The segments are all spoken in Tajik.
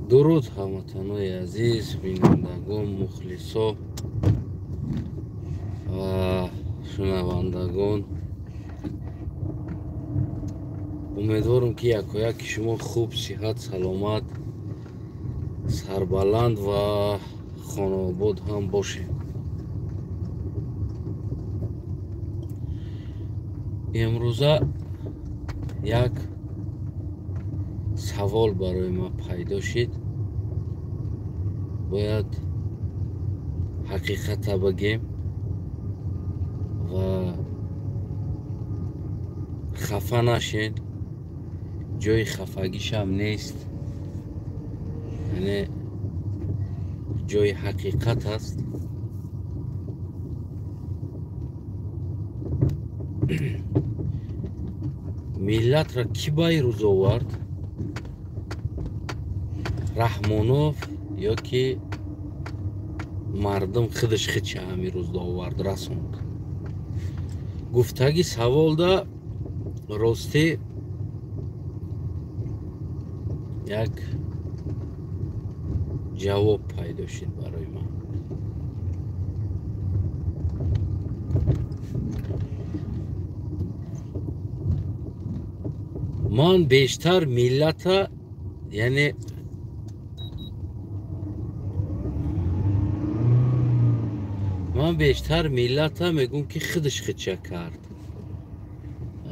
Дуруд ҳамватанои азиз, бинандагон, мухлисо ва шунавандагон. Умедворам, ки якояки шумо хуб, сиҳат, саломат, сарбаланд ва хонаобод ҳам бошед. Имрӯза як савол барои ман пайдо шид. Бояд ҳақиқата бигем ва хафа нашед. Ҷои хафагишам нест, яъне ҷои ҳақиқат аст. Миллатро кӣ ба ин рӯз овард? Раҳмонов ё ки мардум худаш худша ҳамин рӯзда овард, расонд? Гуфтаги саволда ростӣ як ҷавоб пайдо шуд барои ман. Ман бештар миллата, яъне ман бештар миллата мегӯм, ки худаш худша кард.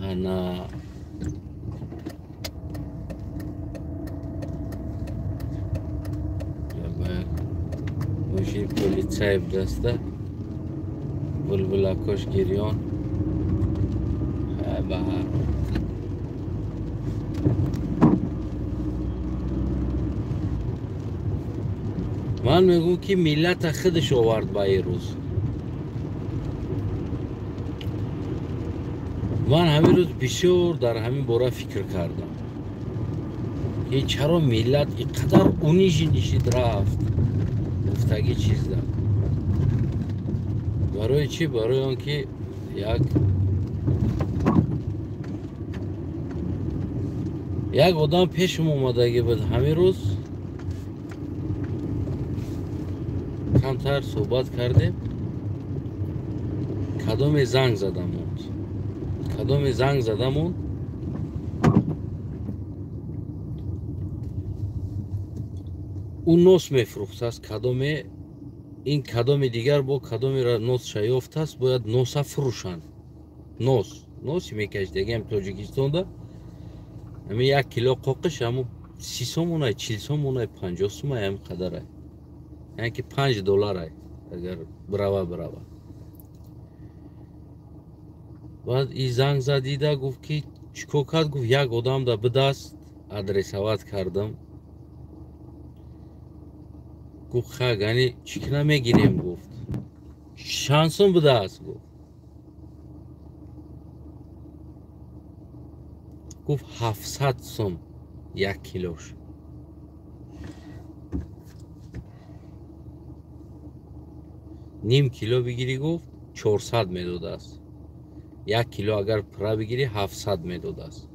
Ана мошини полицай будаста, булбулакош гирён. Ба ҳар ман мегӯм, ки миллата худаш овард ба ин рӯз. Ман ҳамин рӯз бисёр дар ҳамин бора фикр кардам, ки чаро миллат ин қадар унижен шид рафт, гуфтагӣ чизда. Барои чӣ? Барои он ки як одам пешам омадагӣ буд ҳамин рӯз, камтар суҳбат кардем. Кадоме занг зада монд, кадоме занг зада монд. Ӯ нос мефурӯхтааст, кадоме ин кадоми дигар бо кадомеро носша ёфтааст, бояд носа фурӯшанд. Нос носи мекашидагиам Тоҷикистонда, ҳамин як кило қоқиш ҳамун 30 сомонай, 40 сомонай, 50 сомонай, ҳамин қадарай, яъне ки 5 долларай агар бирава. Баъд и занг зад, дида, гуфт, ки чӣ кор кард? Гуфт, як одамда бидаст, адресават кардам. Гуфт, ха, гани чӣ кина мегирем? Гуфт, чанд сум будааст? Гуфт, гуфт 700 сум як килош. Ним кило бигирӣ, гуфт, 400 медодааст, як кило агар пурра бигирӣ, 700 медодааст.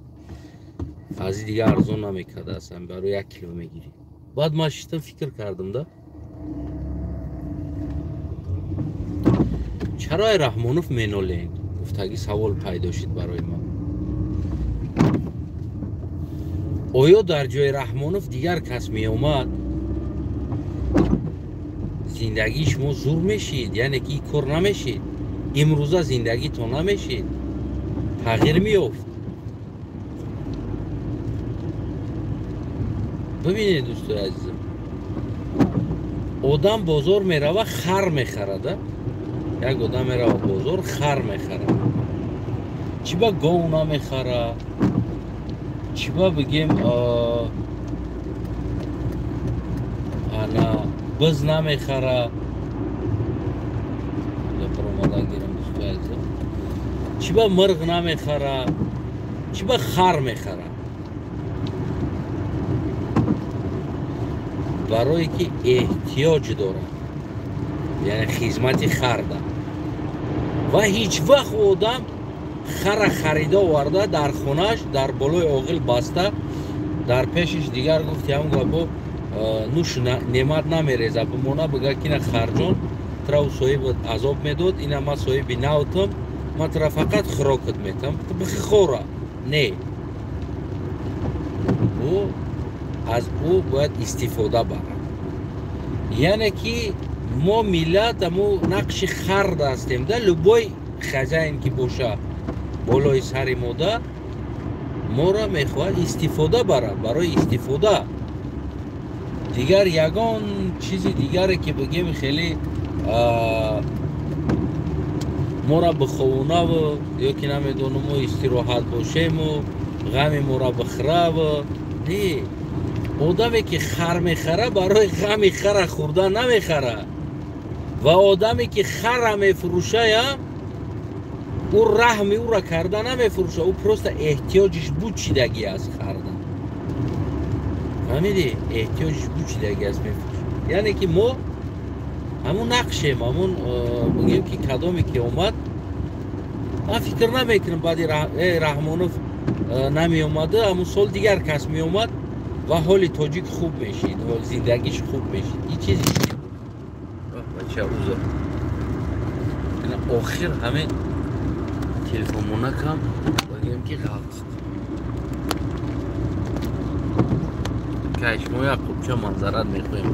Аз ин дига арзон намекардааст, барои як кило мегирӣ. Баъд ман шиштам, фикр кардам да, чаро ай Раҳмонов менолем? Гуфтагӣ савол пайдо шуд барои ман. Оё дар ҷои Раҳмонов дигар кас меомад, зиндагии шумо зур мешид? Яъне ки ин кор намешид, имрӯза зиндагитон намешид, тағйир меёфт. Бибинед, дӯстои азизам, одам бозор мерава, хар мехарада. Як одам мерава бозор, хар мехарад. Чӣ ба гов намехара? Чӣ ба бигем, ана биз намехара? Омада гирам, дӯстои азизам. Чӣ ба мирғ намехара? Чӣ ба хар мехара? Барое ки эҳтиёҷ дорад, яъне хизмати харда. Ва ҳеҷ вақт одам хара харида оварда дар хонааш дар болои оғил баста, дар пешиш дигар гуфти ҳамн гапо. Нуш немат намереза, бимона бига ки на харҷон тра у соҳиб азоб медод, ина ма соҳиби навтам, ма тра фақат хӯрокат метам, ту бихи хӯра. Не, ӯ аз ӯ бояд истифода барад. Яъне ки мо миллат аму нақши хард ҳастем да, любой хазайн ки боша болои сари мода моро мехоҳад истифода барад, барои истифода. Дигар ягон чизи дигаре ки бигем хеле моро биховонаву ё ки намедонам истироҳат бошему ғами моро бихӯраву, не. Одаме ки хар мехара барои ғами хара хӯрда намехара, ва одаме ки хара мефурӯшая ӯ раҳми ӯра карда намефурӯша, ӯ просто эҳтиёҷиш бучидагӣ аст харда. Фаҳмидӣ? Эҳтиёҷиш бучидагӣ аст мефурӯша. Яъне ки мо ҳамун нақшем, ҳамун бигем ки кадоме ки омад, ман фикр намекунам баъди Раҳмонов намеомада, ҳамун сол дигар кас меомад ва ҳоли тоҷик хуб мешид, зиндагиш хуб мешид. Ин чизи бача узр. Охир ҳамин телефонмонакам бигем ки ғалтид. Кай шумо як қубча манзарат мехоҳем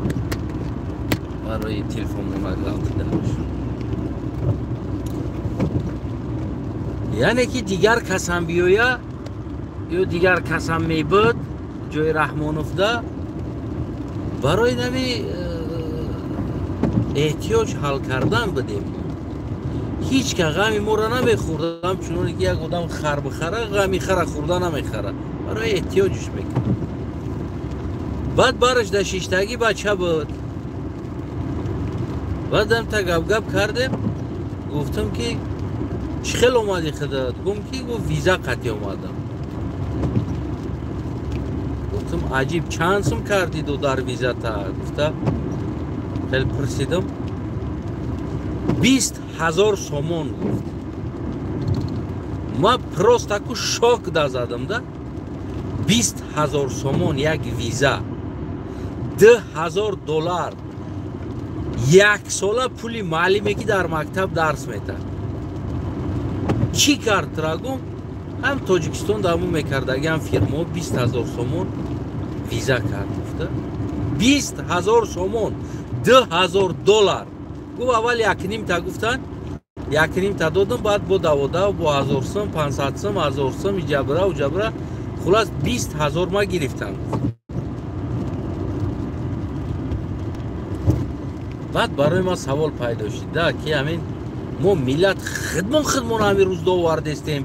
барои телефонмонак ғалтиданаш. Яъне ки дигар касам биёя ё дигар касам мебуд ҷои Раҳмоновда, барои нави эҳтиёҷ ҳал кардан будем. Ҳеҷ ка ғами моро намехӯрдам, чуноне ки як одам хар бихара ғами хара хӯрда намехара, барои эҳтиёҷш мекунад. Баъд бараш дар шиштагӣ бача буд. Баъдам та гап-гап кардем, гуфтам ки чӣ хел омадӣ худат? Гум ки гуфт виза қатъӣ омадам. Гуфтам аҷиб, чанд сум кардӣ ду дар визата? Гуфта хеле пурсидам, 20 000 сомон гуфт. Ма просто ку шок да задам да. 20 000 сомон як виза, 2000 доллар як сола пули маълиме ки дар мактаб дарс метад. Чӣ кард трагум? Ҳам Тоҷикистон даму мекардаги, ҳам фирмо 20 000 сомон виза кард гуфта. 20 000 сомон, 2000 доллар. Гуфт аввал 1,5 та гуфтан, 1,5 та додам, баъд бо даводав бо 1000 сум, 500 сум, 1000 сум, иҷабра уҷабра, хулас 20 000 ма гирифтам. Баъд барои ман савол пайдо шид да ки ҳамин мо миллат хидмон ҳамин рӯзда овардастем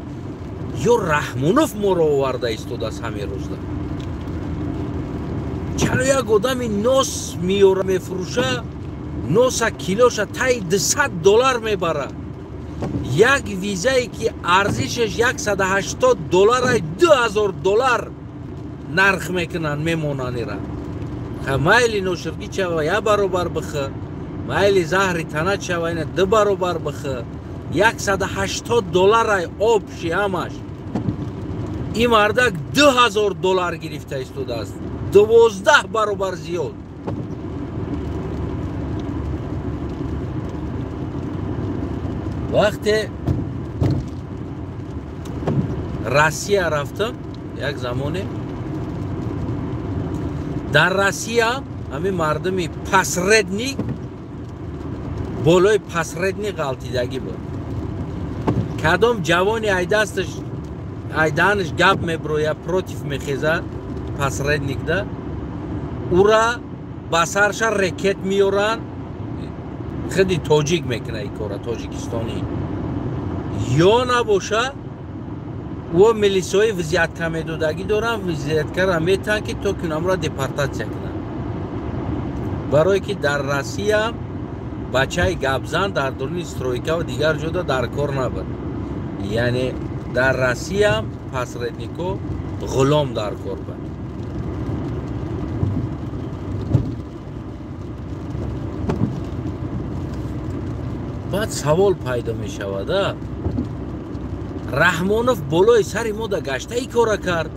ё Раҳмонов моро оварда истодааст ҳамин рӯзда? Чаро як одами нос меёра мефурӯша, носа килоша таи 200 доллар мебара, як визае ки арзишаш 180 доллар 2000 доллар нарх мекунанд мемонанд ира. Майли ноширгӣ чава як баробар бихӯ, майли заҳри тана чава ина 2 баробар бихӯ, 180 долларай обши ҳамаш. Ин мардак 2000 доллар гирифта истодааст, 12 баробар зиёд. Вақте Россия рафтам як замоне, дар Россия ҳамин мардуми посредник болои посредник ғалтидагӣ буд. Кадом ҷавони айдасташ айдаанаш гап меброя, против мехеза посредникда, ура ба сарша рекет меёранд, худи тоҷик мекуна ин кора, тоҷикистонӣ. Ё набоша ӯ милисои взятка медодагӣ доранд, взяткара метаҳанд ки то кунамро депортатсия кунанд. Барое ки дар Россия бачаи гапзан дар дуруни стройка ва дигар ҷода дар кор набуд. Яъне дар Россия посреднико ғулом дар кор буд. Баъд савол пайдо мешавад, Раҳмонов болои сари мо да гашта ин кора кард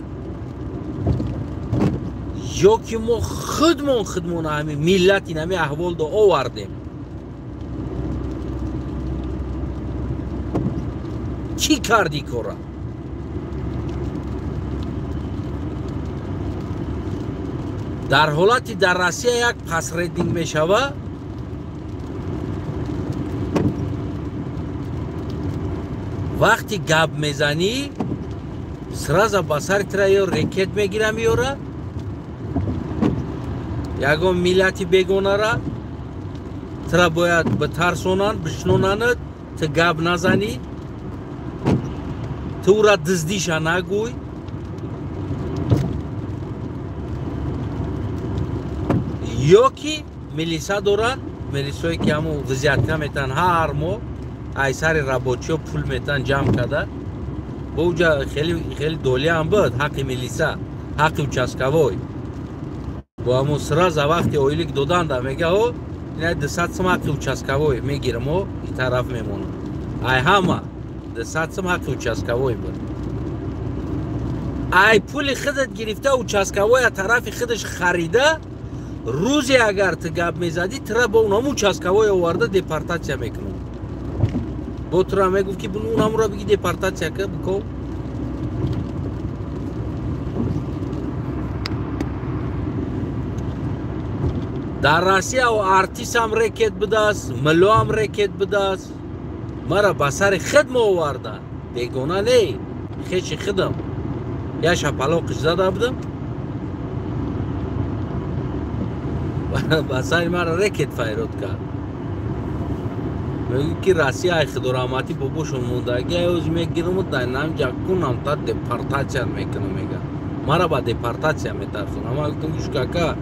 Ё ки мо худмон ҳамин миллат ин ҳамин аҳволда овардем. Чӣ карди кора? Дар ҳолати дар Россия як посредник мешава, вақти гап мезанӣ сразу ба сари тира ё рекет мегира меёра, ягон миллати бегонара тира бояд битарсонанд, бишнонанд, ту гап назанӣ, ту ура дуздиша нагӯй. Ё ки милиса доранд, милисое ки ҳамун взятка метаҳанд ҳар моҳ, ай сари рабочиҳо пул метаҳанд ҷамъ карда. Бо уҷа хеле хеле долиам буд ҳаққи милиса, ҳаққи участковой. Бо ҳамун сразу вақти ойлик доданда мега о ина 200 сум ҳаққи участковой мегирам, о ин тараф мемонам. Ай ҳама 200 сум ҳаққи участковой буд. Ай пули худат гирифта участковоя тарафи худаш харида, рӯзе агар ту гап мезадӣ, тира бо унам участковой оварда депортатсия мекунам. Бо тура мегуфт ки унамура биги депортатсия ка бико. Дар Россия артистам рекет будааст, миллоам рекет будааст. Мара ба сари худ мо овардан. Бегона не, хеши худам. Я шапалоқиш зада будам. Ба сари мара рекет файрод кард. Мегӯ ки Россия ай худораҳматӣ бобошон мондаги, ай оз мегирам дар намҷа кунам та депортатсия мекунам, мега. Мара ба депортатсия метарсонам. Ман гуфтам гӯш кака,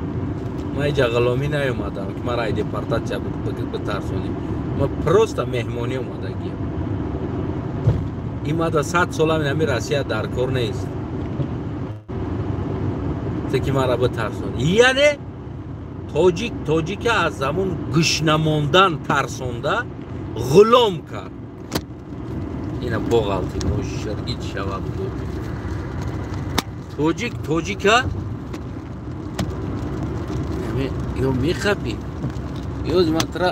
ман иҷа ғуломӣ наёмадам ки мара ай депортатсия битарсонӣ. Ман просто меҳмонӣ омадагиам. Имада 100 солам ҳамин Россия дар кор нест. Ту ки мара битарсонӣ. Яъне тоҷик тоҷика аз замон гӯшнамондан тарсонда ғулом кард. Ина боғалти мошаргит шавад буд. Тоҷик тоҷика ё мехапӣ, ё матра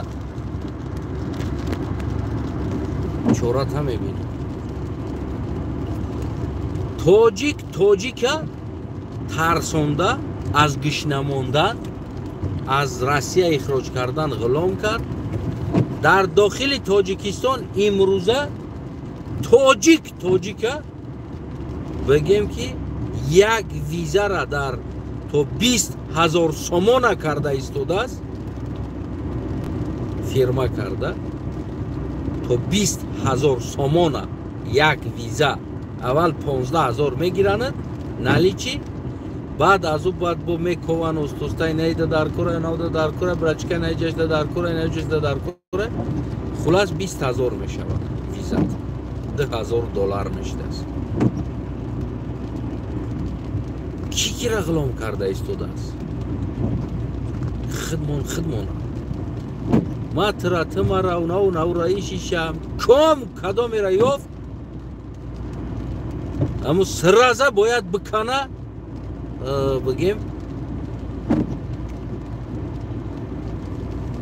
чората мебинӣ. Тоҷик тоҷика тарсонда аз гӯшнамондан, аз Россия ихроҷ кардан ғулом кард. Дар дохили Тоҷикистон имрӯза тоҷик тоҷика бигем ки як визара дар то 20 000 сомона карда истодааст, фирма карда то 20 000 сомона як виза. Аввал 15 000 мегиранад наличи, баъд аз ӯ баъд бо мекован устостай наида дар кора, навда дар кора, брачка наиҷашда дар кора, наиҷашда дар кора. Хулас 20 000 мешавад визат, 2000 доллар мешудааст. Кӣ кира ғулом карда истодааст? Худмон худмона. Ма тира ту мара унау наура ишишам ком кадомера ёфт, аммо сраза бояд бикана. Бигем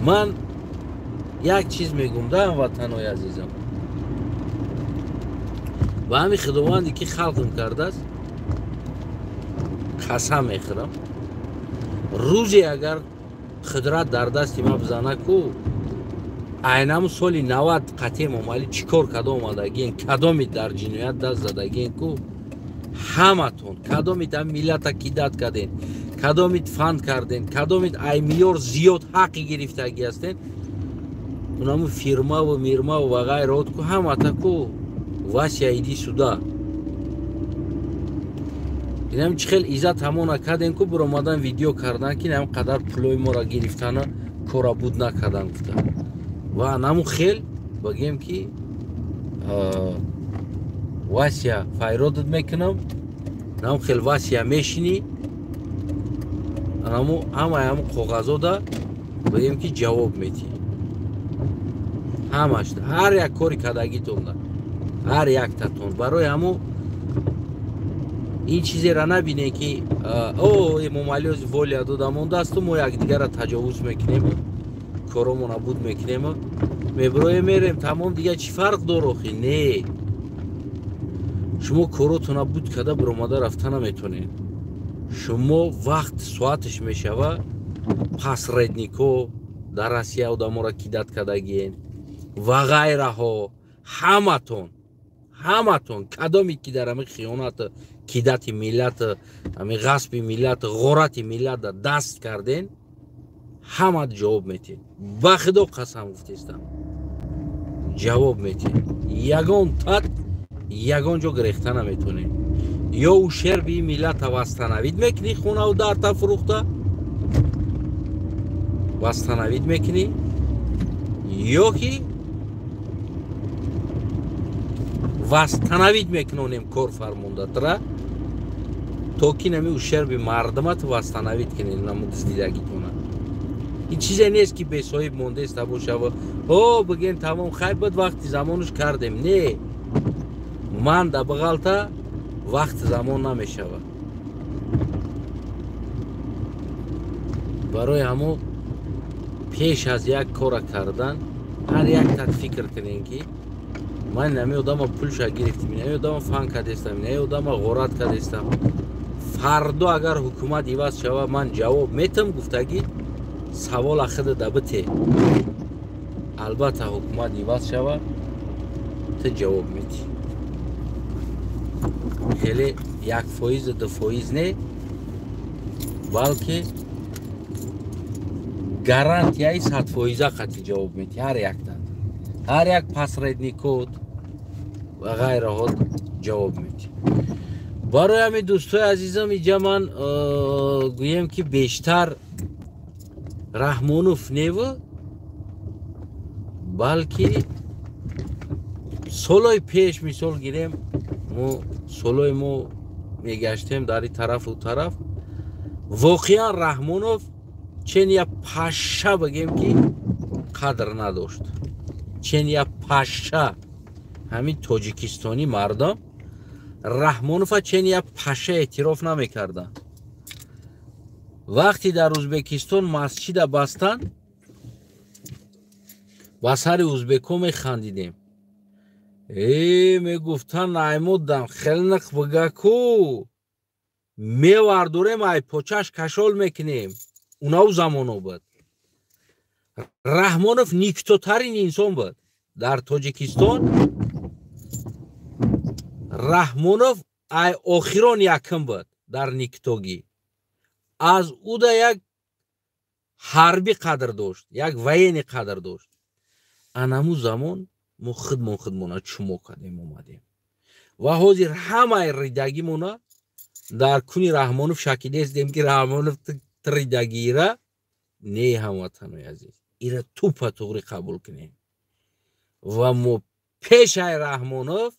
ман як чиз мегӯм да ҳамватанои азизам, ба ҳамин худованде ки халқм кардааст қасам мехӯрам, рӯзе агар қудрат дар дасти ма бизана ку, айнаму соли 90 қатъи Эмомалӣ чӣ кор карда омадагиен, кадоми дар ҷиноят даст задагиен ку, ҳаматон кадомит ам миллата кидат карден, кадомит фанд карден, кадомит ай меёр зиёд ҳаққи гирифтагӣ ҳастен, унаму фирмаву мирмаву ва ғайрот ку ҳамата ку Вася иди сюда. Инам чӣ хел иззат ҳамона кардем ку биромадан видео кардан ки инам қадар пулои моро гирифтана кора буд накардан гуфта. Ва наму хел бигем ки Вася файродат мекунам, нам хел Вася мешинӣ, наму ҳамаи ҳаму коғазода бигем ки ҷавоб метиҳӣ. Ҳамаш ҳар як кори кардагитонда, ҳар яктатон. Барои ҳаму Ин чизеро набинем, ки о Эмомалӣ воля дода мондасту мо якдигарро таҷовуз мекунем, коромона буд мекунем, мебироем, мерем, тамом, дига чӣ фарқ дор охи? Не, шумо коротона буд када биромада рафта наметонед. Шумо вақт соаташ мешава, посреднико дар Россия одаморо кидать кардагиен ва ғайраҳо. Ҳаматон, ҳаматон, кадоме ки дар ҳами хиёнат, кидать и миллат, ҳами ғасби миллат, ғорати миллат даст карден, ҳамат ҷавоб метиҳед. Ба Худо қасам гуфтестам, ҷавоб метиҳед. Ягон тат ягон ҷо гирехта наметонед. Ё ущерби миллата восстановить мекунӣ, хонаву дарта фурӯхта восстановить мекунӣ, ё ки восстановить мекунонем кор фармондатра, то ки нами ущерби мардумат восстановить кунӣ, наму дуздидагитона. Ин чизе нест, ки бесоҳиб мондеста бошава, о биген, тамом, хай буд, вақти замонуш кардем. Не, ман да бағалта вақти замон намешавад. Барои ҳамо пеш аз як кора кардан ҳар як тат фикр кунем, ки ман нами одама пулша гирифтим, нами одама фан кардестам, нами одама ғорат кардестам, фардо агар ҳукумат иваз шава, ман ҷавоб метам гуфтагӣ савола худа да бите. Албатта, ҳукумат иваз шава, ту ҷавоб метӣ. Хеле 1%, 2% не, балки гарантияи 100% қатъи ҷавоб метӣ. Ҳар яктат, ҳар як посредникот ва ғайраҳот ҷавоб метӣ. Барои ҳамин, дӯстои азизам, иҷа ман гӯем, ки бештар Раҳмонов неву, балки солҳои пеш, мисол гирем, мо солҳои мо мегаштем дар ин тарафу тараф, воқеан Раҳмонов чен я паша бигем, ки қадр надошт, чен я паша. Ҳамин тоҷикистонӣ мардум Раҳмонова чен я паша эътироф намекарданд. Вақте дар Ӯзбекистон масҷида бастанд, ба сари ӯзбекҳо механдидем. Мегуфтанд, наймудам хелниқ бигаку мевардорем, ай почаш кашол мекунем. Унау замоно буд. Раҳмонов никтотарин инсон буд дар Тоҷикистон. Раҳмонов ай охирон якм буд дар никтогӣ. Аз уда як ҳарбӣ қадр дошт, як военный қадр дошт. Анаму замон мо худмон худмона чумо кардем, омадем ва ҳозир ҳамаи ридагимона дар куни Раҳмонов шакидестем, ки Раҳмонов ридагиира не. Ҳамватанои азиз, ира тупа туғри қабул кунем ва мо пешаи Раҳмонов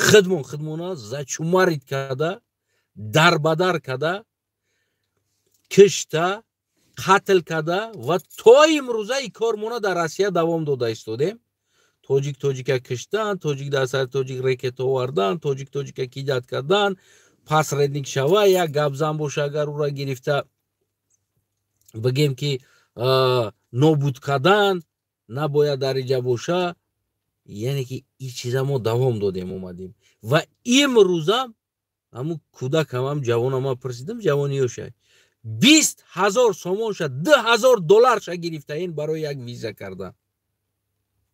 худмон худмона зачумарить карда, дарбадар карда, кишта, қатл карда ва то имрӯза и кормона дар Россия давом дода истодем. Тоҷик тоҷика киштан, тоҷик дар сари тоҷик рекет овардан, тоҷик тоҷика кидать кардан, посредник шава, як гапзан боша, агар ӯра гирифта бигем, ки нобуд кардан набояд дар иҷа боша. Яъне ки ин чиза мо давом додем, омадем ва имрӯзам ҳамун кӯдакам, ҷавонам, ман пурсидам, ҷавониёша 20 000 сомонша, 2000 долларша гирифтаин барои як виза кардан.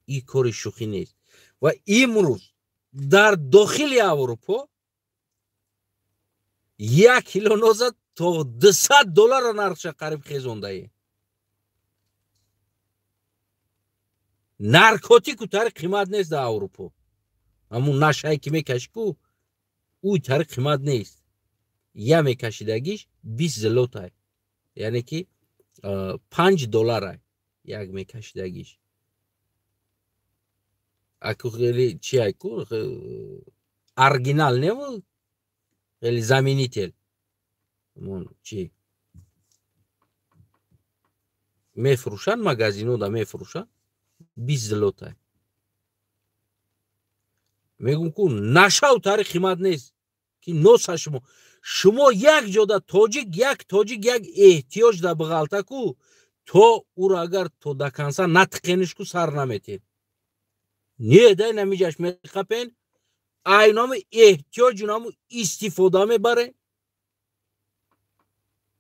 Ин кори шӯхӣ нест. Ва имрӯз дар дохили Аврупо 1 кило ноза то 200 доллара нархша қариб хезондаем. Наркотику тари қимат нест дар Аврупо. Ҳамун нашае ки мекашӣ ку, ӯ тари қимат нест. Я мекашидагиш 20 злотай, яъне ки 5 долларай як мекашидагиш. Аку хеле чи айку, оригинал неву, хеле заменитель чи мефурӯшанд, магазинода мефурӯшанд, 20 злотай. Мегум ку, нашау тари қимат нест. Ки носа шумо. Шумо як ҷода тоҷик, як тоҷик як эҳтиёҷ да бағалта ку, то уро агар то до конца натиқениш ку сар наметен. Не, дай намиҷаш меқапен, айноми эҳтиёҷ наму истифода мебарен.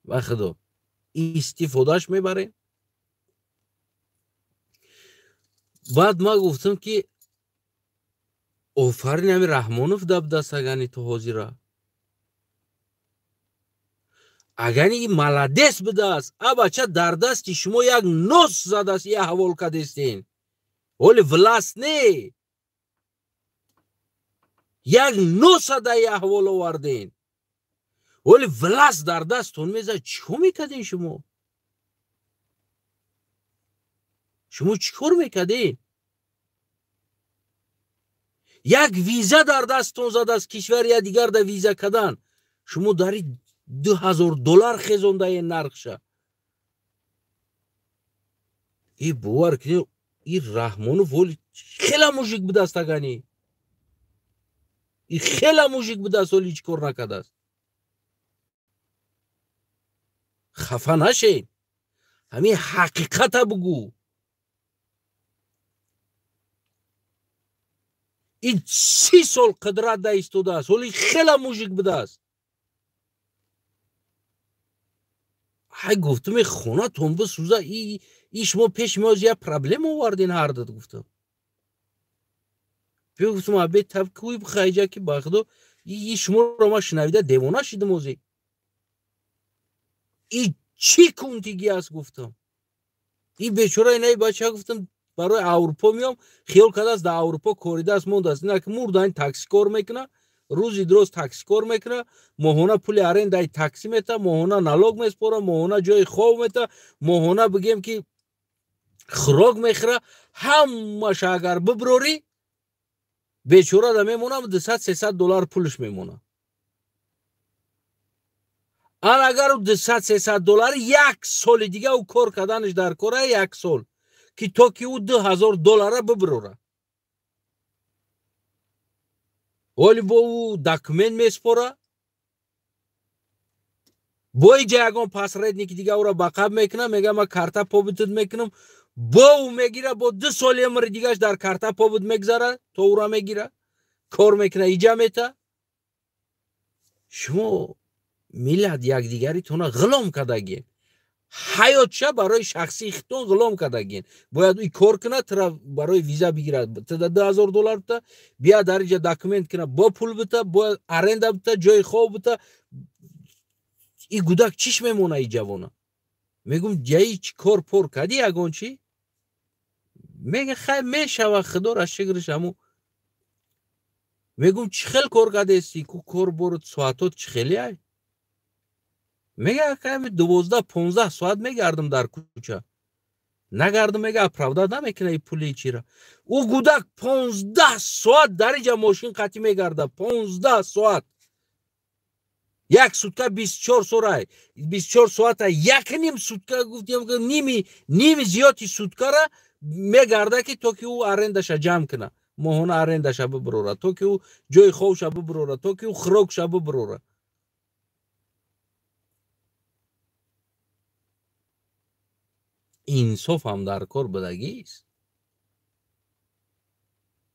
Ба худо истифодаш мебарем. Баъд ма гуфтам ки офарин ами Раҳмонов дабдаст агани то ҳозира. Агани и молодец будааст, а бача дар дасти шумо як нос задааст, я ҳавол кадестен. Оли власт не. Як носа да я ҳавол оварден. Оли власт дар дасттон мезад, чӣ кор мекарден шумо? Шумо чӣ кор мекарден? Як виза дар дасттон задааст, кишвари я дигар да виза кардан. Шумо дари $2000 хезондаен нархша. И бовар кунед, и Раҳмонов оли хела мужик будааст агани. И хела мужик будааст, оли ҳеҷ кор накардааст. Хафа нашед. Ҳамин ҳақиқата бугӯ. Ин 30 сол қудрат да истодааст, оли хела мужик будааст. Ҳай гуфтум, хонатон бисӯза, и шумо пеши мо як проблема овардин ҳардат гуфтам. Биё гуфтум, абе таб куй бихайҷа ки ба худо и шуморо ма шунавида девона шидам ози. И чӣ кунтигӣ аст гуфтам. И бечора инаи бача гуфтам барои Аврупо меом, хиёл кардааст дар Аврупо коридааст мондааст. Ина ки мурда ин такси кор мекуна, рӯзи дроз такси кор мекуна, моҳона пули арендаи такси мета, моҳона налог меспора, моҳона ҷои хоб мета, моҳона бигем ки хӯрок мехӯра, ҳамаша агар биброрӣ бечора да мемона 200-300 доллар пулш мемона. Ан агар 200-300 доллар як соли дига ӯ кор карданаш дар кора як сол ки то ки ӯ $2000 биброра. Оли бо ӯ документ меспора, бо иҷа ягон посредники дига ӯро ба қаб мекуна, мега ма карта побитд мекунам, бо ӯ мегира, бо 2 соли умри дигаш дар карта побит мегзара, то ӯро мегира, кор мекуна, иҷа мета. Шумо миллат якдигаритона ғулом кардагien. Ҳаётша барои шахсии худтон ғулом кардагien. Бояд ӯ кор кунад, тура барои виза бигирад, туда $2000 бита, бия дар иҷа документ кунад, бо пул бита, бо аренда бита, ҷои хоб бита. И гудак чиш мемона и ҷавона? Мегум ҷаи чӣ кор пор кардӣ ягон чӣ? Мега хай мешава, худоро шукрш ҳаму. Мегум чӣ хел кор кардести? Ку кор борот соатот чӣ хеле ай? Мега ками 12-15 соат мегардам дар кӯча. Нагардам, мега оправдат намекуна и пули чира. Ӯ гудак 15 соат дар иҷа мошин қатӣ мегарда, 15 соат. Як сутка 24 соат, 24 соата як ним сутка гуфтем, ними зиёди суткара мегарда ки то ки ӯ арендаша ҷамъ куна, моҳона арендаша биброра, то ки ӯ ҷои хобша биброра, то ки ӯ хӯрокша биброра. Инсоф ҳам дар кор будагист.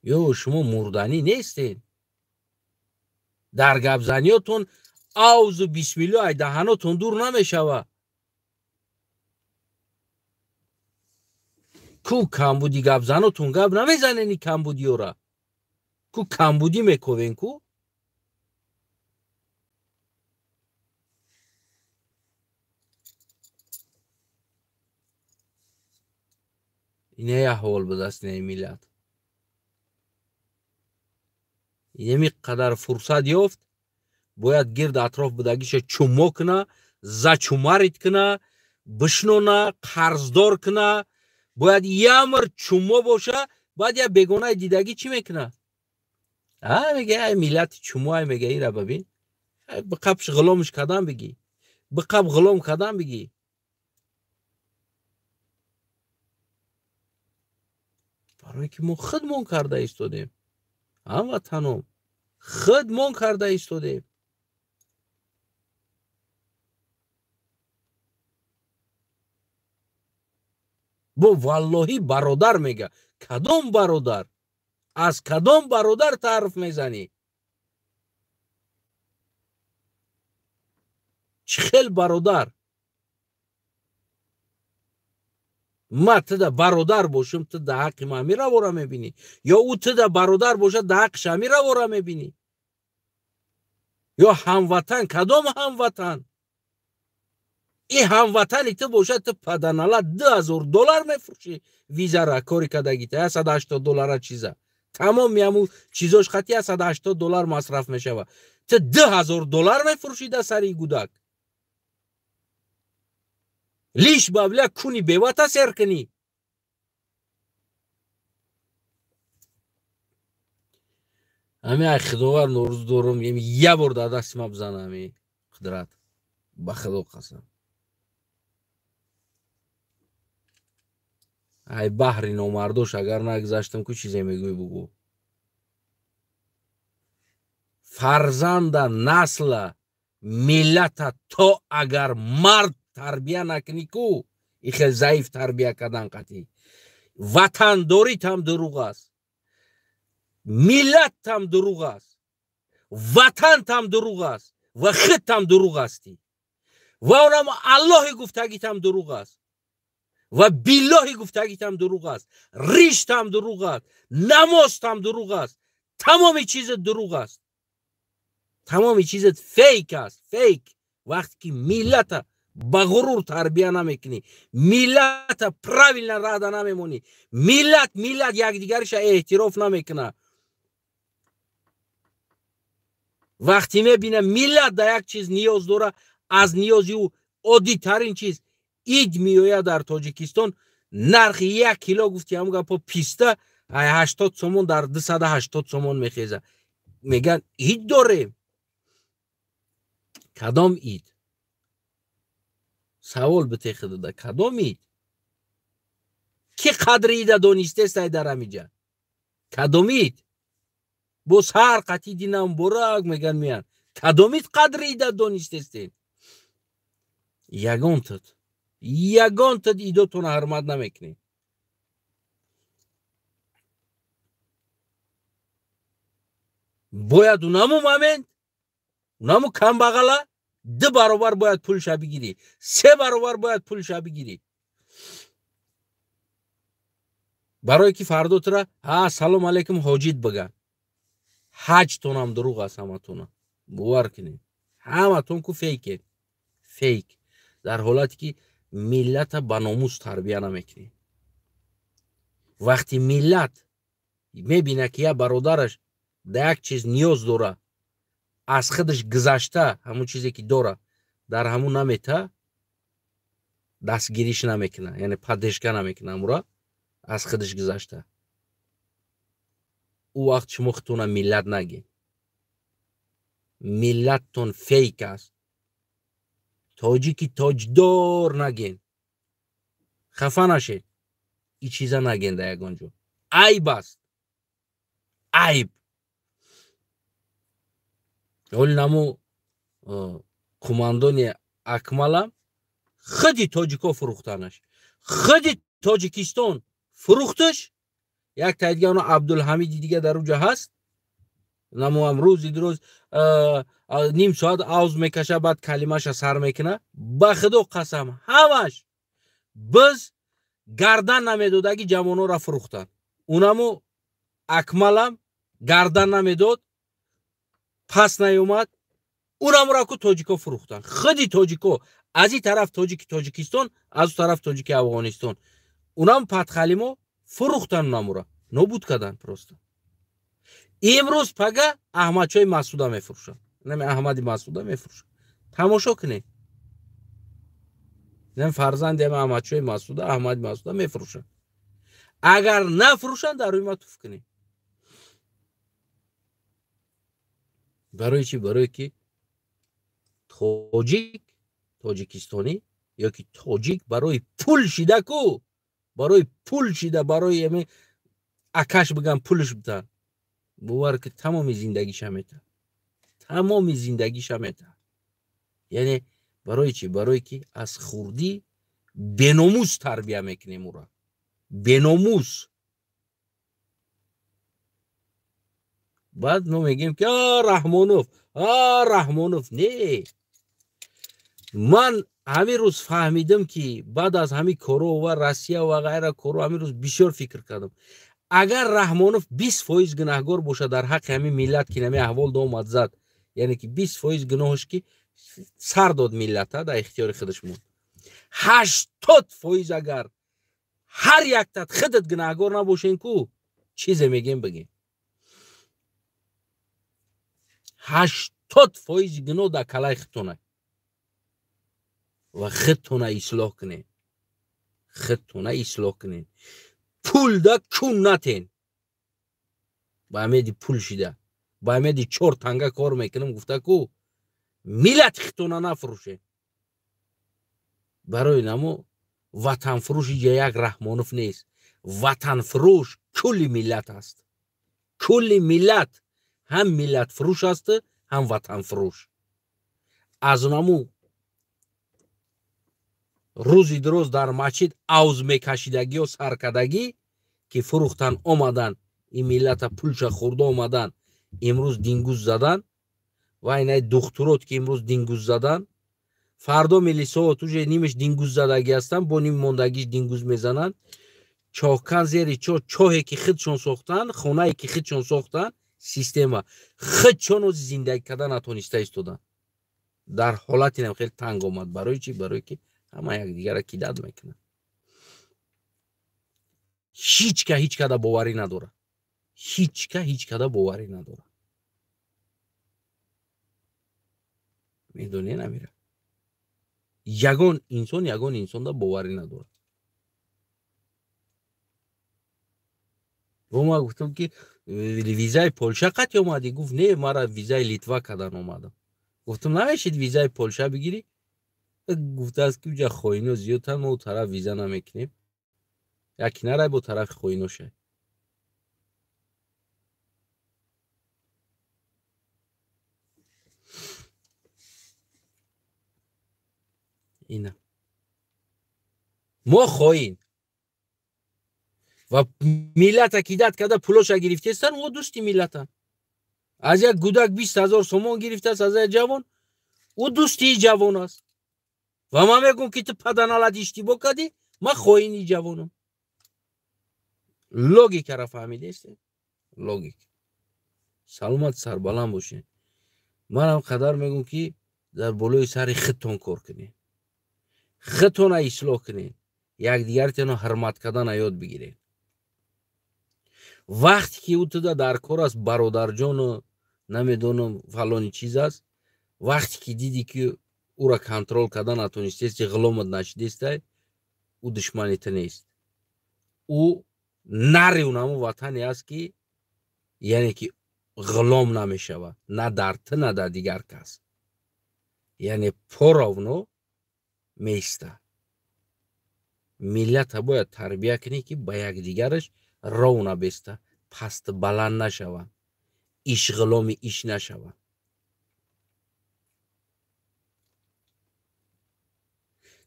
Ё шумо мурданӣ нестед. Дар гапзаниётон авзу бисмилло ай даҳанотон дур намешава. Ку камбуди гапзанотон гап намезанени камбудиёра. Ку камбудӣ мековен ку. Ине аҳвол будааст инаи миллат. Инами қадар фурсат ёфт, бояд гирд атроф будагиша чумо куна, зачумарит куна, бишнона, қарздор куна, бояд ямр чумо боша, баъд я бегонаи дидагӣ чӣ мекуна? А мега ай миллати чумо, ай мега ира бабин. Биқабш ғуломш кадан бигӣ. Биқаб ғулом кадан бигӣ. Барое ки мо худмон карда истодем. Ҳамватаном, худмон карда истодем. Бо валлоҳи бародар мега. Кадом бародар? Аз кадом бародар таъриф мезанӣ? Чӣ хел бародар? Ма туда бародар бошам, ту да ҳаққи ма ҳамин равора мебинӣ? Ё ӯ туда бародар бошад, да ҳаққиш ҳамин равора мебинӣ? Ё ҳамватан, кадом ҳамватан? И ҳамватани ту бошад, ту паданала $2000 мефурӯшӣ визара, кори кардагита, $180 чиза. Тамоми ҳамун чизош хати $180 масраф мешава. Ту $2000 мефурӯшӣ да сари гудак. Лиш бабля куни бевата сер кунӣ. Ами ай худовар норӯз дорум, я бор дар дасти ма бизана ами қудрат. Ба худо қасам. Ай баҳри номардош агар нагузаштам, ку чизе мегӯй бугӯ. Фарзанда, насла, миллата то агар мард тарбия накунӣ ку, и хел заиф тарбия кардан қатъӣ. Ватандоритам дурӯғ аст, миллаттам дурӯғ аст, ватантам дурӯғ аст ва худтам дурӯғ ҳастӣ. Ва онам Аллоҳи гуфтагитам дурӯғ аст ва биллоҳи гуфтагитам дурӯғ аст, риштам дурӯғ аст, намозтам дурӯғ аст, тамоми чизат дурӯғ аст, тамоми чизат фейк аст, фейк. Вақте ки миллата ба ғурур тарбия намекунӣ, миллата правильно рада намемонӣ, миллат якдигариша эътироф намекуна. Вақте мебина миллат да як чиз ниёз дора, аз ниёзи ӯ оддитарин чиз ид меояд дар Тоҷикистон, нархи 1 кило гуфти ҳамун гапо писта 80 сомон дар 280 сомон мехеза. Мегӯянд ид дорем. Кадом ид? Савол битехидада, кадом ид? Ки қадри ида донистестай дар ҳамиҷа? Кадом ид? Боз ҳар қатъи динам борак мегӯянд меянд. Кадом ид қадри ида донистестен? Ягонтад идотона ҳурмат намекунед. Бояд унаму момент, унаму камбағала 2 баробар бояд пулша бигирӣ, 3 баробар бояд пулша бигирӣ. Барое ки фардо тура ҳа салом алейкум ҳоҷит биган. Ҳаҷтонам дурӯғ аст ҳаматона. Бовар кунед. Ҳаматон ку фейкед. Фейк. Дар ҳолате ки миллата ба номус тарбия намекунед. Вақти миллат мебина ки як бародараш да як чиз ниёз дора, аз худаш гузашта ҳамун чизе ки дора дар ҳамун намета, дастгириш намекуна, яъне поддержка намекуна ҳамура аз худаш гузашта. Ӯ вақт шумо худтона миллат нагед. Миллаттон фейк аст. Тоҷики тоҷдор наген. Хафа нашед. И чиза наген дар ягон ҷо. Айб аст. Айб. Ҳоли наму қумандони Акмалам худи тоҷико фурӯхтанаш, худи Тоҷикистон фурӯхташ. Як таи дига оно Абдулҳамиди дига дар уҷа ҳаст. Намуам рӯзи дурӯз ним соат авз мекаша, баъд калимаша сар мекуна. Ба худо қасам, ҳамаш биз гардан намедодаги ҷавонора фурӯхтанд. Унаму Акмалам гардан намедод, пас наёмад. Унамура ку тоҷико фурӯхтанд. Худи тоҷико аз ин тараф тоҷики Тоҷикистон, аз ӯ тараф тоҷики Афғонистон. Унам Патхалимо фурӯхтанд, унамура нобуд карданд просто. Имрӯз пага Аҳмадшоҳи Масуда мефурӯшанд. Нами Аҳмади Масуда мефурӯшанд. Тамошо кунед. Нами фарзанди Аҳмадшоҳи Масуда, Аҳмади Масуда мефурӯшанд. Агар нафурӯшанд, дар рӯи ма туф кунед. Барои чӣ? Барое ки тоҷик, тоҷикистонӣ ё ки тоҷик барои пул шида ку, барои пул шида, барои ами акаш биган пулш бидан. Бовар ки тамоми зиндагиша мета. Тамоми зиндагиша мета. Яъне барои чӣ? Барое ки аз хурдӣ беномус тарбия мекунем ӯра. Беномус. Баъд мо мегӯем ки а Раҳмонов, а Раҳмонов. Не, ман ҳамин рӯз фаҳмидам, ки баъд аз ҳамин коро ва Россия ва ғайра коро ҳамин рӯз бисёр фикр кардам. Агар Раҳмонов 20% гунаҳгор бошад дар ҳаққи ҳамин миллат, ки нами аҳвол доомад зад, яъне ки 20% гуноҳаш ки сар дод миллата дар ихтиёри худаш монд. 80% агар ҳар яктат худат гунаҳгор набошен, ку чизе мегем бигем. 80% гуноҳ дар калаи худтона ва худтона ислоҳ кунед. Худтона ислоҳ кунед. Пул да кун натен. Ба амеди пул шида, ба амеди 4 танга кор мекунам гуфта ку миллати худтона нафурӯшед. Барои намо ватанфурӯш иҷа як Раҳмонов нест. Ватанфурӯш кулли миллат аст. Кулли миллат ҳам миллатфурӯш аст, ҳам ватанфурӯш. Аз наму рӯзи дуроз дар масҷид авз мекашидагиё саркардагӣ, ки фурӯхтан омадан, ин миллата пулша хӯрда омадан, имрӯз дингуз задан ва инай духтурот ки имрӯз дингуз задан, фардо милисоот уже нимаш дингуз задагӣ ҳастанд, бо ним мондагиш дингуз мезананд. Чоҳкан зери чоҳ, чоҳе ки худшон сохтанд, хонае ки худшон сохтанд, система худшон ози зиндагӣ карда натониста истоданд. Дар ҳолати нам хеле танг омад. Барои чӣ? Барои ки ҳама якдигарро кидат мекунанд. Ҳеҷ ка ҳеҷ када боварӣ надорад. Ҳеҷ ка ҳеҷ када боварӣ надорад. Медонӣ намира. Ягон инсон ягон инсонда боварӣ надорад. Бо ман гуфтам ки визаи Полша қатъ омадӣ? Гуфт не, мара визаи Литва кардан омадам. Гуфтам намешид визаи Полша бигирӣ? Гуфтааст ки уҷа хоино зиёдтан, мо у тараф виза намекунем. Яки нарай бо тарафи хоино шай. Ина мо хоин ва миллата кидат карда пулоша гирифтестан, о дӯсти миллатан. Аз як гудак 20 000 сомон гирифтааст, аз як ҷавон, ӯ дӯстии ҷавон аст. Ва ман мегӯм ки ту паданалат иштибоҳ кардӣ, ман хоини ҷавонам. Логикаро фаҳмидесте? Логика. Саломат сарбаланд бошед. Манам қадар мегӯм ки дар болои сари худтон кор кунед, худтона ислоҳ кунед, якдигаратонро ҳурмат кардана ёд бигиред. Вақте ки ӯ туда дар кор аст, бародарҷону намедонам фалони чиз аст, вақте ки дидӣ ки ӯра контрол карда натонистести, ғуломат нашидестай, ӯ душмани ту нест. Ӯ нари унамо ватане аст ки яъне ки ғулом намешавад, на дар ту, на дар дигар кас. Яъне поровно меиста. Миллата бояд тарбия кунӣ ки ба якдигараш ров набеста, паст баланд нашаванд, иш ғуломи иш нашаванд.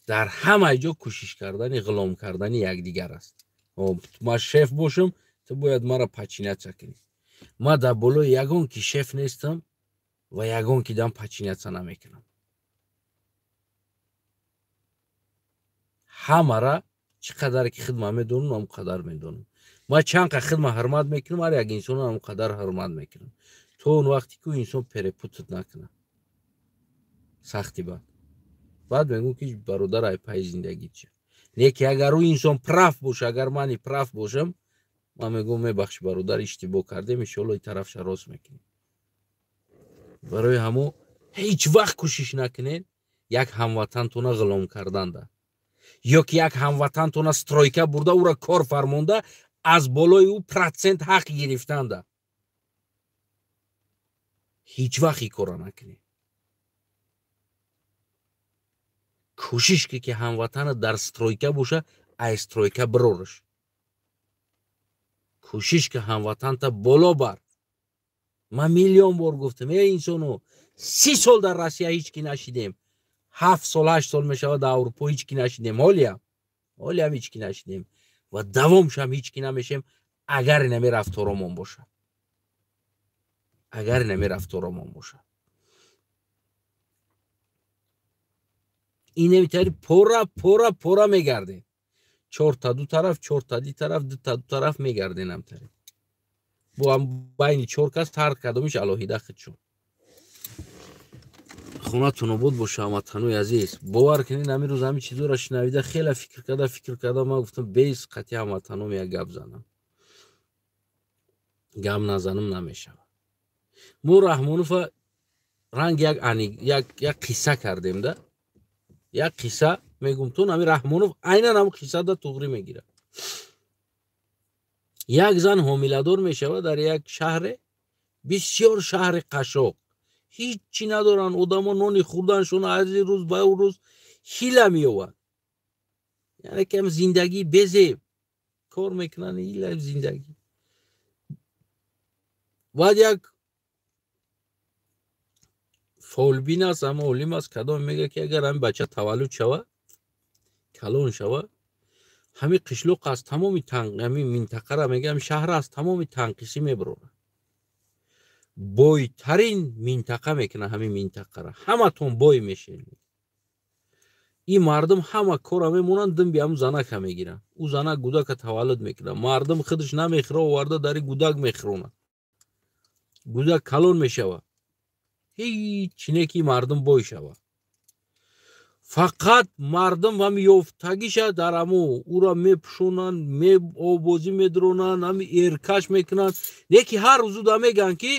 Дар ҳамаи ҷо кӯшиш кардани ғулом кардани якдигар аст. Ман шеф бошам, ту бояд маро подчиняться кунӣ. Ман дар болои ягон ки шеф нестам ва ягон ки дам подчиняться намекунам. Ҳамара чӣ қадаре ки хидмат медонам, ҳамон қадар медонам. Ман чанд қа хидмат ҳурмат мекунам, ҳар як инсонро ҳамон қадар ҳурмат мекунам. То он вақте ки инсон перепутат накунад. Сахти бад. Баъд мегӯм ки бародар ай пайи зиндагӣ чӣ. Не ки агар ӯ инсон прав боша, агар мани прав бошам, ман мегӯм мебахши бародар, иштибоҳ кардем, иншоалло ин тарафша рост мекунем. Барои ҳамо ҳеҷ вақт кӯшиш накунед як ҳамватантона ғулом карданда, ё ки як ҳамватантона стройка бурда ӯра кор фармонда аз болои ӯ процент ҳақ гирифтанда. Ҳеҷ вақт ин корро накунед. Кӯшиш ки ҳамватана дар стройка боша, ай стройка бирораш. Кӯшиш ки ҳамватанта боло бар. Ман миллион бор гуфтам, эй инсоно, 30 сол дар Россия ҳеҷ ки нашидем. 7 сол, 8 сол мешавад дар Аврупо ҳеҷ ки нашидем. Ҳолиям ҳеҷ ки нашидем. ва давомшам ҳеҷ ки намешем, агар инами рафторомон боша, агар инами рафторомон боша. Инамитари пора пора пора мегардем. Чорта ду тараф, чорта ди тараф, дута ду тараф мегардем ҳамтари. Бо ҳам байни чор кас ҳар кадомиш алоҳида худшон. Хонатон обод боша, ҳамватанои азиз. Бовар кунед, ҳамин рӯз ҳамин чизоро шунавида хеле фикр карда ман гуфтам, бес қатъи ҳамватаном як гап занам. Гап назанам намешавад. Мо Раҳмонова ранг як қисса кардем да. Як қисса мегум, тун ҳамин Раҳмонов айнан ҳамон қиссада туғрӣ мегирад. Як зан ҳомиладор мешавад дар як шаҳре, бисёр шаҳри қашоқ, ҳеҷ чӣ надоранд одамо, нони хӯрданшон аз ин рӯз ба он рӯз ҳила меёвад. Яъне кам зиндагӣ безеб кор мекунанд, ҳила зиндагӣ. Баъд як фолбин аст, ама олим аст, кадом мега, ки агар ҳамин бача таваллуд шава, калон шава, ҳамин қишлоқ аз тамоми ҳамин минтақара, мега, ҳамин шаҳра аз тамоми танқисӣ мебарорад, бойтарин минтақа мекунад ҳамин минтақара, ҳаматон бой мешед. Ин мардум ҳама кора мемонанд, димби ҳамун занака мегиранд. Ӯ занак гудака таваллуд мекунад, мардум худаш намехӯра, оварда дари гудак мехӯронад. Гудак калон мешавад, ҳеҷ не ки мардум бой шавад, фақат мардум ҳами ёфтагиша дар ҳамо ӯра мепӯшонанд, обозӣ медронанд, ҳами эркаш мекунанд. Не ки ҳар рӯзуда мегӯянд, ки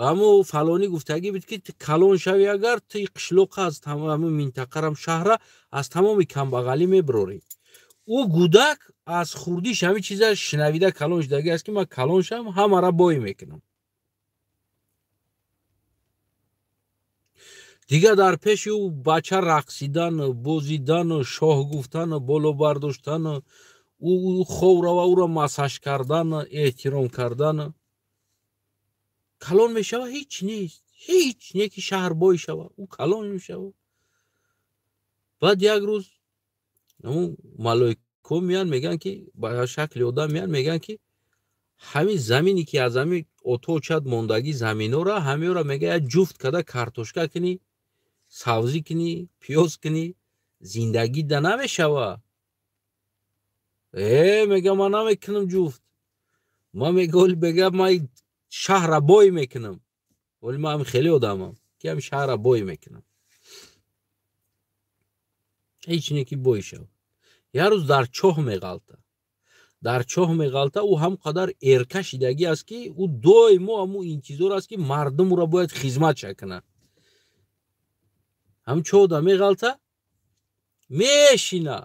ҳамо фалонӣ гуфтагӣ буд, ки калон шави, агар ту қишлоқа аз ҳамин минтақарам шаҳра аз тамоми камбағалӣ мебарорӣ. Ӯ гудак аз хурдиш ҳамин чиза шунавида калон шудагӣ аст, ки ман калон шавам, ҳамара бой мекунам. Дигар дар пеши ӯ бача рақсидан, бозидан, шоҳ гуфтан, боло бардоштан, ӯ хов рава, ӯро массаж кардан, эҳтиром кардан. Калон мешава, ҳеҷ нест, ҳеҷ не ки шаҳр бой шава, ӯ калон мешава. Баъд як рӯз ҳамун малоико меянд, мегӯянд, ки ба шакли одам меянд, мегӯянд, ки ҳамин замине ки аз ҳамин оточат мондагӣ заминора, ҳамеора, мега, як ҷуфт карда картошка кунӣ, савзӣ кунӣ, пиёз кунӣ, зиндагӣ да намешава. Мега, ман намекунам ҷуфт, ман мега, ман шаҳра бой мекунам. Вале ман ҳам хеле одамам, ки ҳам шаҳра бой мекунам. Ҳеҷ не ки бой шав. Як рӯз дар чоҳ меғалта, дар чоҳ меғалта. Ӯ ҳам қадар эрка шидагӣ аст, ки ӯ доимо ҳамун интизор аст, ки мардум ӯро бояд хизматша кунад. Ҳам чоҳда меғалта, мешина,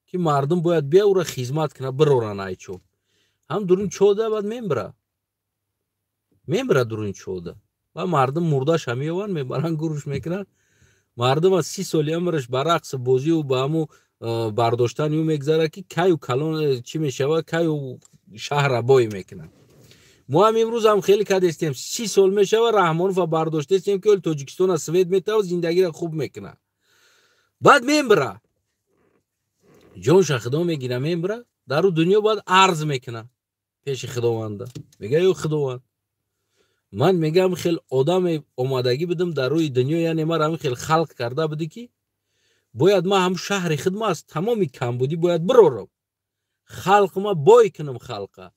ки мардум бояд бия ӯро хизмат кунад, бироранд ай чоҳ. Ҳам дурун чоҳда баъд мембира дурун чоҳда. Ва мардум мурдаша меёванд, мебаранд, гуруш мекунанд. Мардум аз 30 соли умраш ба рақс бозию ба ҳамун бардоштани ӯ мегзарад, ки каю калон чӣ мешавад, каю шаҳра бой мекунад. Мо ҳам имрӯз ҳам хеле кадестем, 30 сол мешавад, Раҳмонова бардоштестем, ки оли Тоҷикистона свет метавад, зиндагиро хуб мекунад. Баъд мембира, ҷонша худо мегира, мембира дар ӯ дунё, баъд арз мекунад пеши худованда, мега: ё худованд, ман, мегам, хел одаме омадагӣ будам дар рӯи дунё, яъне ман ҳамин хел халқ карда будӣ, ки бояд ман ҳам шаҳри хидма аз тамоми камбудӣ бояд бирорам, халқ ма бой кунам, халқа.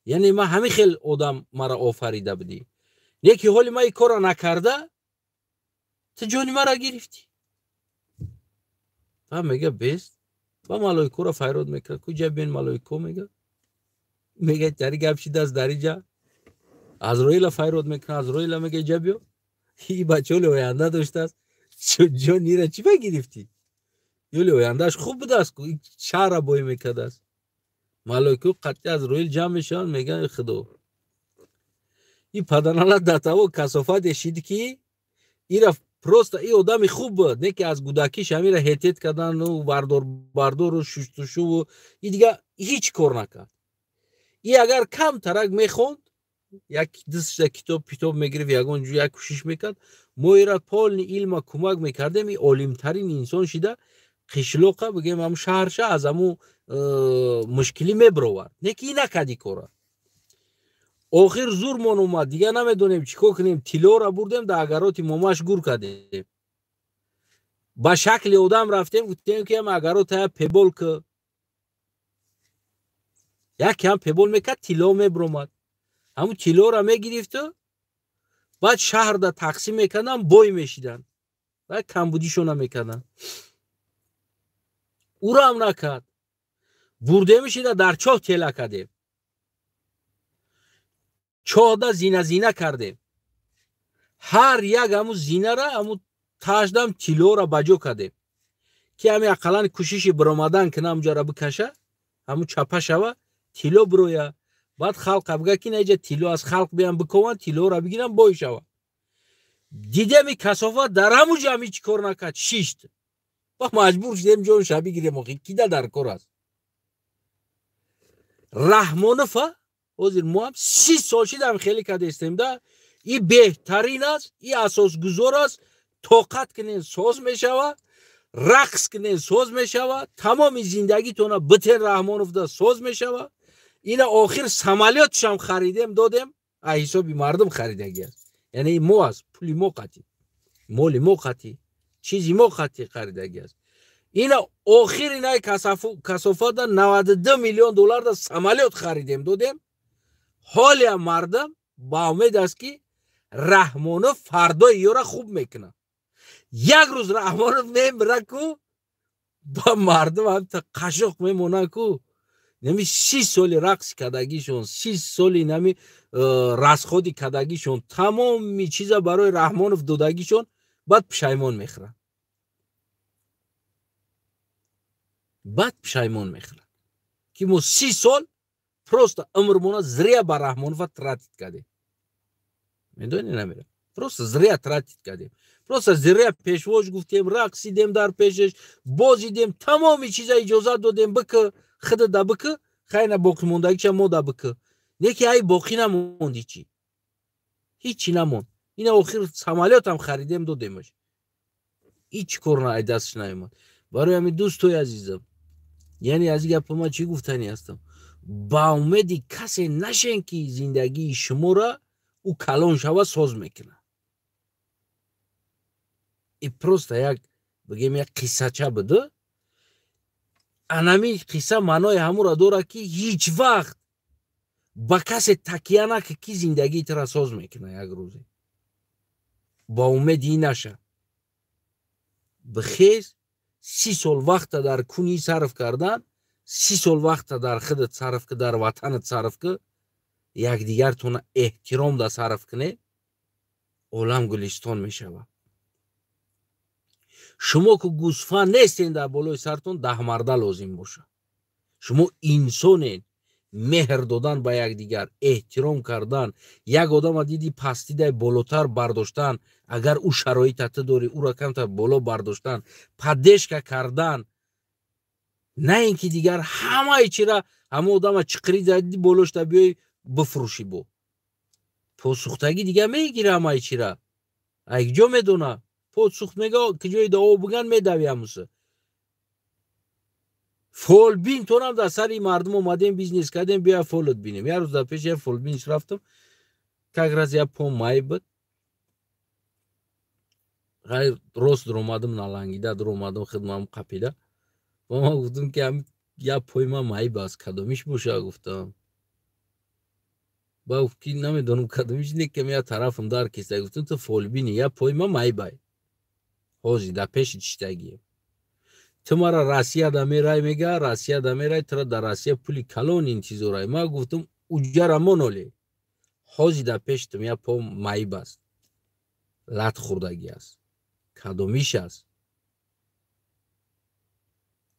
Яъне ман ҳамин хел одам мара офарида будӣ, не ки ҳоли ман ин корро накарда, ту ҷони мара гирифтӣ. Ва мега бест, ва малоикоро файрод мекунад: куҷа бен, малоико? Мега, дари гап шидааст дар иҷа. Азроила файрод мекунад, Азроила мега: иҷа биё, и бача оли оянда доштааст, ҷони ира чӣ ба гирифтӣ? Ёли ояндааш хуб будааст, шаҳра бой мекардааст. Малоико қатъи Азроил ҷамъ мешаванд, мегӯянд: худо, и паданалат до того касофат шид, ки ира просто и одами хуб буд, не ки аз гудакиш ҳамира ҳетет кардану бардор бардору шуштушуву и дигар ҳеҷ кор накард. И агар кам тарак мехонд, як дастша китоб питоб мегирифт, ягон ҷо як кӯшиш мекард, мо ира полный илма кӯмак мекардем, и олимтарин инсон шида. Қишлоқа бигем, ҳамун шаҳрша аз ҳамун мушкилӣ мебировард. Не ки накади кора. Охир зурмон омад, дигар намедонем чӣ кор кунем. Тиллоро бурдем, дар агароти момаш гур кардем. Ба шакли одам рафтем, гуфтем, ки ам агаротая пебол ки. Якам пебол мекард, тилло мебиромад. Ҳамун тиллоро мегирифту баъд шаҳрда тақсим мекарданд, бой мешиданд. Баъд камбудишона мекарданд. Уро ҳам накард. Бурдемишида дар чоҳ тела кардем. Чоҳда зина зина кардем. Ҳар як ҳамун зинара, ҳамун таждам тиллоро ба ҷо кардем. Ки ҳами ақаллан кӯшиши биромадан кина, ҳамуҷара бикаша, ҳамун чапа шава, тилло бироя. Баъд халқа бига, ки наиҷа тилло аз халқ биям бикованд, тиллоро бигирам, бой шава. Дидем, и касофат дар ҳамун ҷа ҳам ҳеҷ кор накард, шишт. Ба маҷбур шудем ҷонша бигирем, охи кида дар кор аст. Раҳмонова ҳозир мо ҳам 30 сол шидам хеле кардестем да, и беҳтарин аст, и асосгузор аст. Тоқат кунен, соз мешава, рақс кунен, соз мешава, тамоми зиндагитона битен Раҳмоновда, соз мешава. Ина охир самолётшам харидем, додем, а ҳисоби мардум харидагӣ аст. Яъне мо аст, пули мо қатӣ, моли мо қатӣ, чизи мо қатӣ харидагӣ аст. Ина охир инаи касофата 92 миллион долларда самолёт харидем, додем. Ҳолиам мардум ба умед аст, ки Раҳмонов фардои ёра хуб мекунад. Як рӯз Раҳмонов мемира ку, ба мардум ҳамта қашоқ мемонад ку. Нами 30 соли рақси кардагишон, 30 соли нами расходи кардагишон, тамоми чиза барои Раҳмонов додагишон, баъд пушаймон мехӯрад. Баъд пушаймон мехӯрад, ки мо 30 сол просто умрмона зря ба Раҳмонова тратить кардем. Медонӣ, намера? Просто зря тратить кардем. Просто зря пешвош гуфтем, рақсидем дар пешаш, бозидем, тамоми чиза иҷозат додем, бикы, хида да бикы, хайна боқимондагиша мо да бикы. Не ки ай боқӣ намонд ҳичи. Ҳичи намонд. Ина охир самолётам харидем, додемаш. Ҳеҷ кор на ай дастш наомад. Барои ҳамин, дӯстои азизам, яъне аз ин гапа ман чӣ гуфтанӣ ҳастам? Ба умеди касе нашен, ки зиндагии шуморо ӯ калон шава соз мекунад. И просто як бигем, як қиссача буду. Анами қисса маънои ҳамуро дорад, ки ҳеҷ вақт ба касе такя накӣ, ки зиндагии тура соз мекунад як рӯзе. Ба умеди ин наша. Бихез, 30 сол вақта дар кунӣ сарф кардан, 30 сол вақта дар худат сарф ки, дар ватанат сарф ки, якдигартона эҳтиром да сарф кунед, олам гулистон мешавад. Шумо ку гӯсфанд нестен, дар болои сартон даҳмарда лозим бошад. Шумо инсонед. Меҳр додан ба якдигар, эҳтиром кардан, як одама диди пастидай, болотар бардоштан, агар ӯ шароита ту дорӣ, ӯро камтар боло бардоштан, поддержка кардан, на ин ки дигар ҳамаи чира ҳама одама чиқирӣ зади, болошта биёй бифурӯшӣ, бо посухтагӣ дигар мегира ҳамаи чира. Ай ҷо медона, посухт мега, ки ҷои дао буган медави ҳамуса. Фолбин тонам дар сари мардум омадем, бизнес кардем, бия фолот бинем. Як рӯз дар пеши як фолбинш рафтам, как раз як пом май буд. Ғайр рост дуромадам, налангида дуромадам, хидмам қапида. Ба ман гуфтам, ки як пои ман маиб аст, кадомиш боша, гуфтам. Ба гуфт, ки намедонам кадомиш, некам як тарафам дар киста. Гуфтам, ту фолбини, як пои ман маибай. Ҳозир дар пеши чиштагием. Ту мара Россия да мерай, мега, Россия да мерай, тура дар Россия пули калон интизорай. Ман гуфтам, уҷара моноле. Ҳозир дар пештум як по маиб аст. Лат хӯрдагӣ аст. Кадомиш аст?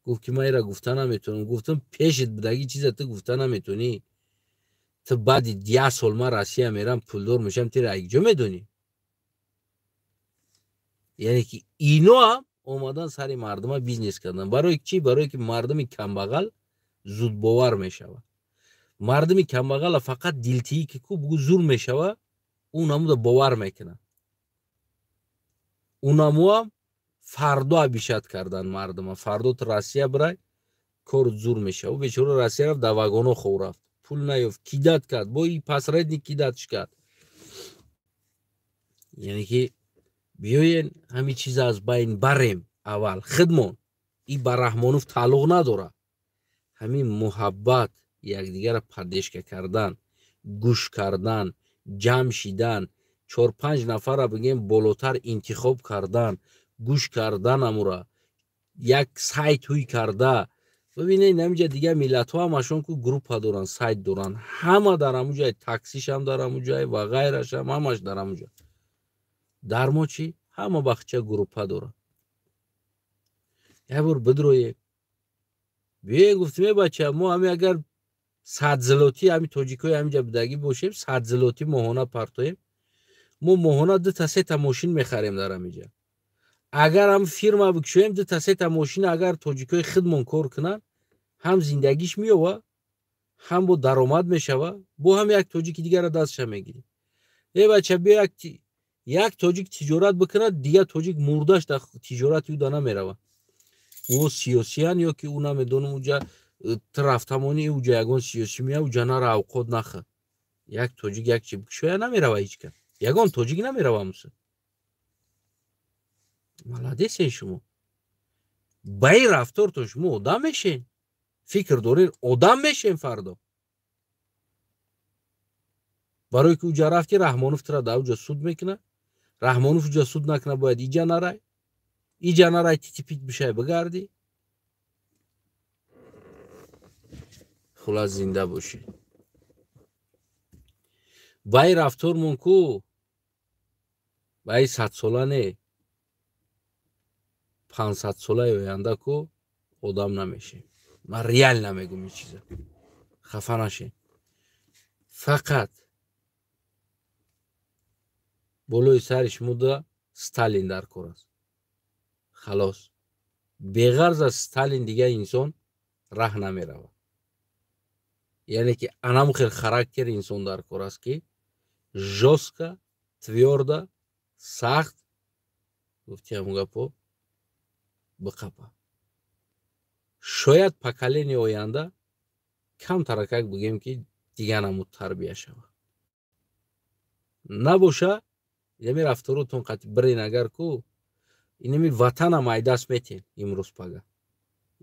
Гуфт, ки ман ира гуфта наметавонам. Гуфтам, пешит будагӣ чиза ту гуфта наметавонӣ. Ту баъди 10 сол ман Россия мерам, пулдор мешам, тира ай ҷо медонӣ? Яъне ки ино ҳам омадан сари мардума бизнес кардан. Барои чӣ? Барое ки мардуми камбағал зудбовар мешавад. Мардуми камбағала фақат дилтиӣ ки ку бугу зур мешава, ӯ намуда бовар мекунад. Ӯ намуам Фардо обещать кардан мардума. Фардо ту Россия бирай, кор зур мешава. Ӯ бечора Россия рафт, дар вагоно хов рафт. Пул наёфт, кидать кард, бо и посредник кидать ш кард. Яъне ки биёен ҳамин чиза аз байн барем аввал хидмон. И ба Раҳмонов тааллуқ надорад. Ҳамин муҳаббат, якдигарро поддержка кардан, гӯш кардан, ҷамъ шидан, 4-5 нафарро бигем болотар интихоб кардан, гӯш кардан, амура як сайт ҳуй карда. Бибинед, ҳаминҷа дигар миллатҳо ҳамашон ку группа доранд, сайт доранд, ҳама дар ҳамун ҷай, таксишам дар ҳамун ҷай ва ғайрашам, ҳамаш дар ҳамун ҷай. Дар мо чӣ? Ҳама бахча группа дорад. Як бор бидроем, биёем, гуфтем: е бача, мо ҳами агар 100 злотӣ ҳами тоҷикои ҳаминҷа будагӣ бошем, 100 злотӣ моҳона партоем, мо моҳона дута сета мошин мехарем дар ҳаминҷа. Агар ҳам фирма бикушоем, дута сета мошин, агар тоҷикои хидмон кор кунанд, ҳам зиндагиш меёва, ҳам бо даромад мешава, бо ҳам як тоҷики дигарро дастша мегирем. Е бача, биё як тоҷик тиҷорат бикунад, дигар тоҷик мурдаш дар тиҷорати ӯ да намерава. Ӯ сиёсиян ё ки ӯ намедонам, уҷа ту рафтамонӣ, уҷа ягон сиёсӣ мея, уҷа нара, авқот наха. Як тоҷик як чи бикушоя, намерава ҳеҷ кас. Ягон тоҷик намерава муса. Молодец ен шумо. Ба ин рафтортон шумо одам мешен. Фикр доред одам мешен фардо. Барои ки уҷа рафти, Раҳмонов тура дар уҷа суд мекунад. Раҳмонов уҷа суд накунад, бояд иҷа нарай. Иҷа нарай, титипит бишай, бигардӣ. Хулас, зинда бошед. Ба ин рафтормон ку ба ин 100-сола не, 500-солаи оянда ку одам намешем. Ман реально мегӯм ин чиза. Хафа нашед. Фақат болои сари шумо да Сталин дар кор аст. Халос. Беғарз аз Сталин дигар инсон раҳ намеравад. Яъне ки анам хел характери инсон дар кор аст, ки жёстко, твёрдо, сахт гуфти ҳамун гапо биқапа. Шояд поколение оянда камтаракак бигем, ки дигар намуд тарбия шавад. Набоша, инами рафторотон қати бирен, агар ку инами ватанам ай даст метен имрӯз пага.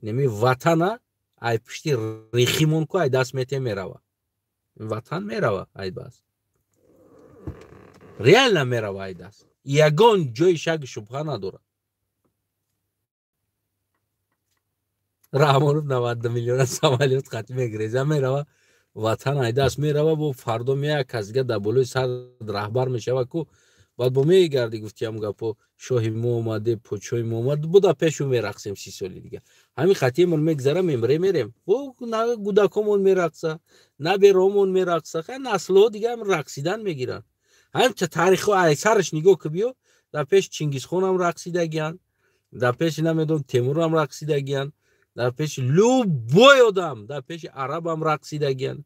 Инами ватана ай пушти рехимон ку ай даст метен, мерава. Ватан мерава ай бас. Реально мерава ай даст. Ягон ҷои шак шубҳа надорад. Раҳмонов 92 миллиона самолёт қати мегреза, мерава, ватан ай даст мерава, бо фардо меяд кас дига дар болои сар раҳбар мешава ку, баъд бо мегардӣ, гуфти ҳам гапо, шоҳи мо омаде, подшоҳи мо омад, буда пешу мерақсем 30 соли дига. Ҳамин хатиемон мегзара, мемре, мерем. Бо гудакомон мерақса, наберомон мерақса, хай наслҳо дига ҳам рақсидан мегиранд. Ҳамин таърихҳо ай сараш нигоҳ ки биё, дар пеш Чингизхонам рақсидагиянд, дар пеши намедонам Темурам рақсидагиянд, дар пеши любой одам, дар пеши арабам рақсидагиянд.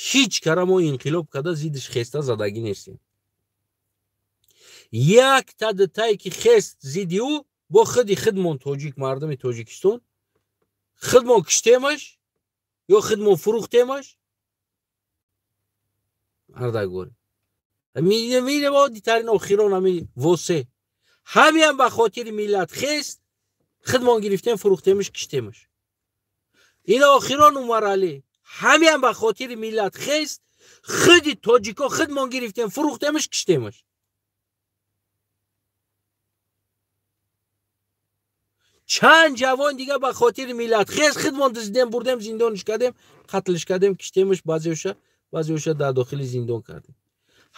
Ҳеҷ кара мо инқилоб карда зиддиш хеста задагӣ нестем. Як та дитае ки хест зидди ӯ, бо худи хидмон тоҷик, мардуми Тоҷикистон хидмон киштемаш ё хидмон фурӯхтемаш. Ардагори мирем оддитарин охирон ҳами восе ҳамиам ба хотири миллат хест, хидмон гирифтем, фурӯхтемаш, киштемаш. Ин охирон Умаралӣ ҳамиам ба хотири миллат хест, худи тоҷико хидмон гирифтем, фурӯхтемаш, киштемаш. Чанд ҷавон дига ба хотири миллат хез, хидмон дуздидем, бурдем, зиндониш кардем, қатлиш кардем, киштемаш, баъзеоша дар дохили зиндон кардем.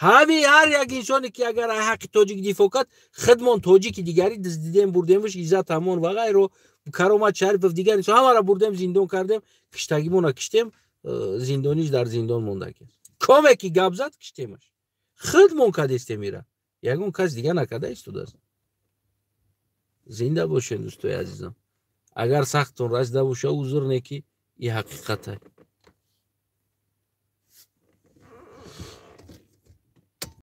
Ҳами ҳар як инсоне ки агар ҳаққи тоҷик дифоъ кард, хидмон тоҷики дигари дуздидем, бурдемаш, Иззат Ҳамон ва ғайро, Каромат Шарипов, дигар инсон ҳамаро бурдем, зиндон кардем, киштагимона киштем, зиндониш дар зиндон мондагист. Коме ки гап зад, киштемаш. Хидмон кадестем ира. Ягон кас дига накарда истодааст. Зинда бошед, дӯстои азизам. Агар сахттон расида боша, узр, не ки и ҳақиқате.